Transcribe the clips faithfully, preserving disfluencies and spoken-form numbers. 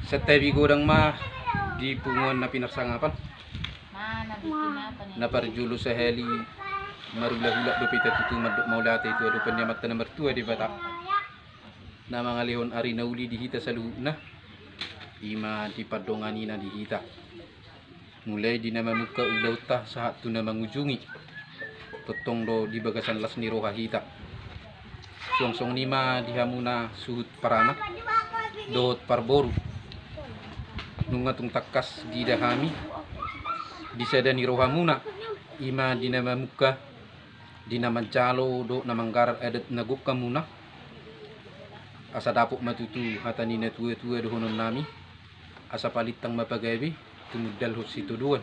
Santabi godang ma di punguan na pinarsangapan. Na parjolo sahali, marulahula dope hita tutu mandok mauliate tu adopan ni Amanta na martua Debata, na mangalehon ari na uli di hita saluhutna, i ma di pandonganina di hita. Mulai di na mamungka ulaonta sahat tu na mangujungi, tongtong do di bagasan las ni roha hita. Suang songon i ma di hamuna suhut paranak dohot parboru. Nunga tung tangkas diida hami di sada ni rohamuna, i ma di na mamungka, di na manjalo dohot na manggarar adat na gok hamuna. Asa dapot ma tutu hata ni na tuatua dohononnami, asa palintang ma pagabe, tumundalhon sitodoan.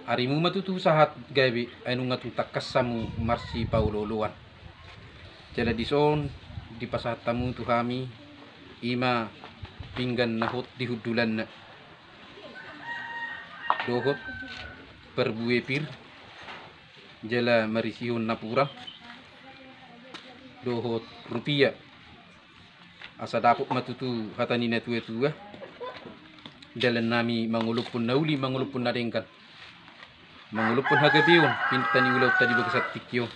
Arimu ma tutu sahat gabe, ai nunga tung tangkas hamu marsipaolooloan. Jala dison dipasahat hamu tu hami, i ma pinggan na hot di hundulanna, dohot parbue pir, jala marisihon napuran dohot rupia. Asa dapot ma tutu hata ni na tuatua, dalannami mangolophon na uli, mangolophon na denggan, mangolophon hagabeon pinta ni ulaonta di bagasan tingki on.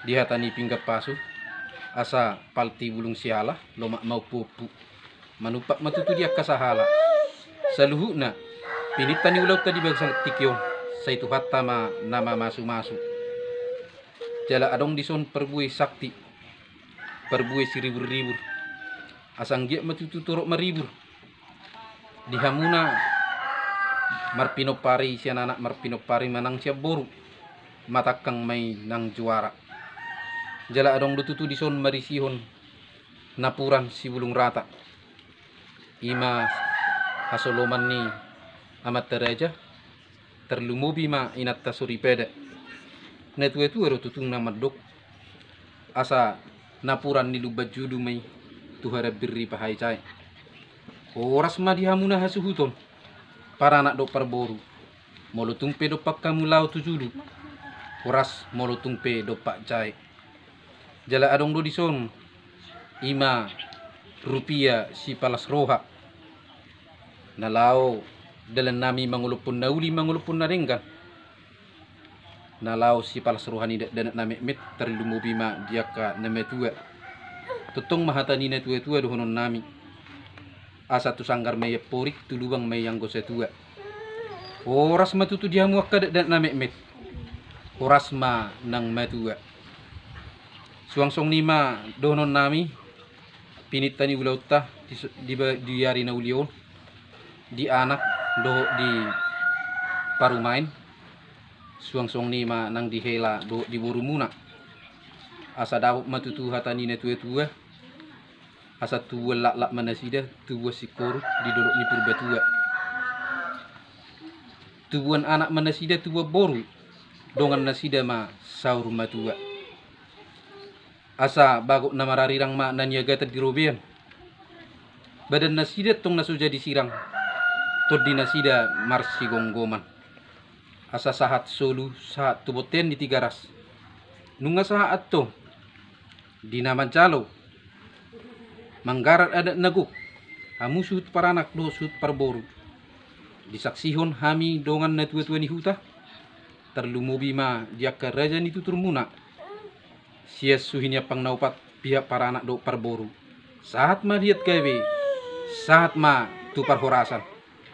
Di hata ni pinggan pasu, asa palti bulung siala, lomak ma ompuompu. Manumpak ma tutu di angka sahala. Saluhutna pinta ni ulaonta di bagasan tingki on, sai Tuhanta ma na mamasumasu. Jala adong dison parbue sakti, parbue siriburribur. Asa anggiat ma tutu torop maribur di hamuna marpinompari sian anak, marpinompari manang sian boru, matangkang ma i nang juara. Jala adong do tutu dison marisihon napuran sibulung rata, i ma hasoloman ni amanta raja, tarlumobi ma inanta soripada. Na tuatua do tutu na mandok, asa napuran ni lumban julu ma i tu harambir ni pahaisae. Horas ma di hamuna hasuhuton, paranak dohot parboru. Molo tung pe dompak hamu laho tu julu, horas molo tung pe dompak jae. Jala adong do dison, i ma rupia sipalas roha, na laho dalannami mangolophon na uli, mangolophon na denggan, na laho sipalas roha ni dakdanak na metmet, tarlumobi ma di angka na matua. Tongtong ma hata ni na tuatua dohononnami, asa tu sanggar ma i amporik, tu lubang ma i anggo satua. Horas ma tutu di hamu angka dakdanak na metmet, horas ma nang matua. Suang songon i ma dohononnami, pinta ni ulaonta di, di, di ari na uli on, di anak dohot di parumaen. Suang songon i ma nang di hela dohot di borumuna. Asa dapot ma tutu hata ni na tuatua, asa tubuan laklak ma nasida, tubuan singkoru di dolok ni Purbatua. Tubuan anak ma nasida, tubuan boru, dongan nasida ma saur matua. Asa bagot na mararirang ma na niagatan di robean. Badan nasida tong na so jadi sirang, tondi nasida marsigomgoman. Asa sahat solu, sahat tu bontean ni Tigaras. Nunga sahat antong di na manjalo manggarar adat na gok, hamu suhut paranak dohot suhut parboru. Disaksihon hami dongan na tuatua ni huta, tarlumobi ma di angka raja ni tuturmuna. Sian suhi ni ampang na opat, pihak paranak dohot parboru, sahat ma liat gabe, sahat ma tu parhorasan.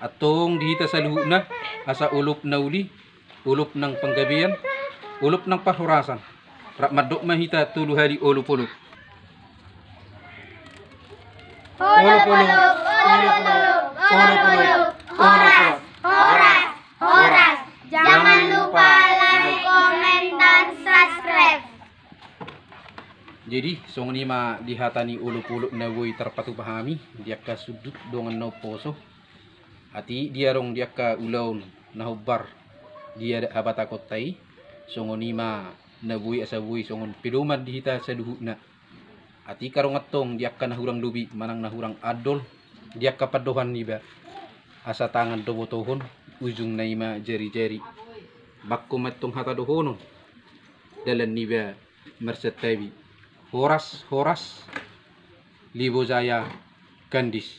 Antong di hita saluhutna, asa olop na uli, olop nang panggabean, olop nang parhorasan. Rap mandok ma hita tolu hali olop, olop. Olop, olop, olop, olop, olop, olop, olop. Horas, horas, horas. Jangan lupa like, comment, dan subscribe. Jadi songon i ma di hata ni olop-olop na boi tarpatupa hami di angka sundut dongan na umposo. Atik dia adong di angka ulaon na hombar di adat habatakonta i, songon i ma na boi asa boi songon pedoman di hita saluhutna. Atik adong antong di angka na hurang lobi manang na hurang andol di angka pandohan niba, asa tangan do botohon, ujungna i ma jari-jari. Bangko ma antong hata dohonon, dalan niba marsantabi. Horas, horas, Libo Jaya, Kandis.